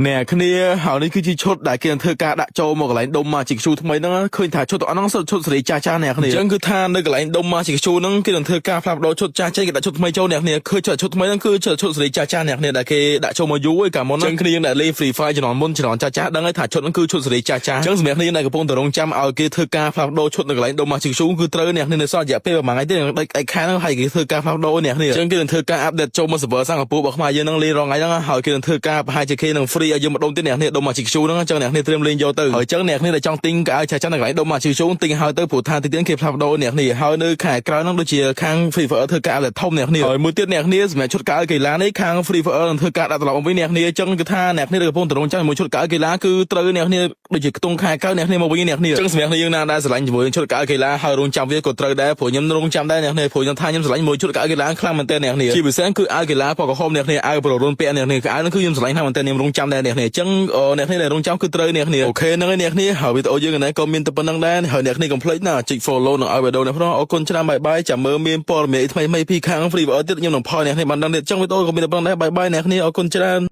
អ្នកគ្នាហើយនេះគឺជាឈុតដែលគេនឹងធ្វើការដាក់ចូលមកកន្លែងដុំ Magic Shoe ថ្មីហ្នឹងឃើញថាឈុតទាំងអស់ហ្នឹងសុទ្ធឈុតសេរីចាស់ចាស់អ្នកគ្នាអញ្ចឹងគឺថានៅកន្លែងដុំ Magic Shoe ហ្នឹងគេនឹងធ្វើការផ្លាស់ប្ដូរឈុតចាស់ចេញគេដាក់ឈុតថ្មីចូលអ្នកគ្នាឃើញឈុតថ្មីហ្នឹងគឺឈុតសេរីចាស់ចាស់អ្នកគ្នាដែលគេដាក់ចូលមកយូរឯកាលមុនអញ្ចឹងគ្នាយើងដែលលេង Free Fire ជំនាន់មុនជំនាន់ចាស់ចាស់ដឹងហើយថាឈុតហ្នឹងគឺឈុតសេរីចាស់ចាស់អញ្ចឹងសម្រាប់គ្នាដែលកំពុងតែរងចាំឲ្យគេធ្វើការផ្លាស់ប្ដូរឈុតនៅកន្លែងដុំ Magic Shoe គឺត្រូវអ្នកគ្នានៅសល់រយៈពេលប្រហែលថ្ងៃទេដូចឯខែហ្នឹងហើយគេធ្វើការផ្លាស់ប្ដូរអ្នកគ្នាអញ្ចឹងគេនឹងធ្វើការ update ចូលមក server សិង្ហបុរីរបស់ខ្មែរយើងហ្នឹងលេងរងថ្ងៃហ្នឹងហើយគេនឹងធ្វើការប្រហែលជាគេនឹង free ឲ្យយើងម្ដុំទៀតអ្នកគ្នាដុំ Magic Shoe ហ្នឹងអញ្ចឹងអ្នកគ្នាត្រៀមលេងយកទៅហើយអញ្ចឹងអ្នកគ្នាដែលចង់ទិញកៅអៅចាស់ចាស់នៅកន្លែងដុំ Magic Shoe ទិញហើយទៅព្រោះថាទីទៀតគេផ្លាស់ប្ដូរអ្នកគ្នាហើយនៅខែក្រោយហ្នឹងដូចជាខាង Free Fire ធ្វើការ update ធំអ្នកគ្នាហើយមួយទៀតអ្នកគ្នាសម្រាប់ឈុតកៅអៅកីឡានេះខាង Free Fire នឹងធ្វើការដាក់ត្រឡប់មកវិញអ្នកគ្នាអញ្ចឹងគឺថាអ្នកគ្នាដែលកំពុងតែរងចាំជាមួយឈុតកៅអៅកីឡាគឺត្រូវអ្នកគ្នាដូចជាខ្ទង់ខែក្រោយអ្នកគ្នាមកវិញអ្នកគ្នាអញ្ចឹងសម្រាប់គ្នាយើងណាដែលស្រឡាញ់ជាមួយឈុតកៅអៅកីឡាហើយរងចាំវាក៏ត្រូវដែរព្រោះខ្ញុំរងចាំដែរអ្នកគ្នាព្រោះខ្ញុំថាខ្ញុំស្រឡាញ់មួយឈុតកៅអៅកីឡាខ្លាំងមែនទែនអ្នកគ្នាជាពិសេសគឺអាវកីឡាពណ៌ក្រហមអ្នកគ្នាអាវប្រូរុនពាក់អ្នកគ្នាគឺអាវហ្នឹងគឺខ្ញុំស្រឡាញ់ខ្លាំងមែនទែនខ្ញុំរងចាំដែរអ្នកគ្នាអញ្ចឹងអ្នកគ្នាដែលរងចាំគឺត្រូវអ្នកគ្នាOK ហ្នឹងហើយអ្នកគ្នាហើយវីដេអូយើងនេះក៏មានតែប៉ុណ្្នឹងដែរហើយអ្នកគ្នាកុំភ្លេចណាចុច follow និងឲ្យវីដេអូនេះផងអរគុណច្រើន bye bye ចាំមើលមានព័ត៌មានថ្មីៗពីខាង Free Fire ទៀតខ្ញុំនឹងផលអ្នកគ្នាបានដឹងទៀតអញ្ចឹងវីដេអូក៏មានតែប៉ុណ្្នឹងដែរ bye bye អ្នកគ្នាអរគុណច្រើន។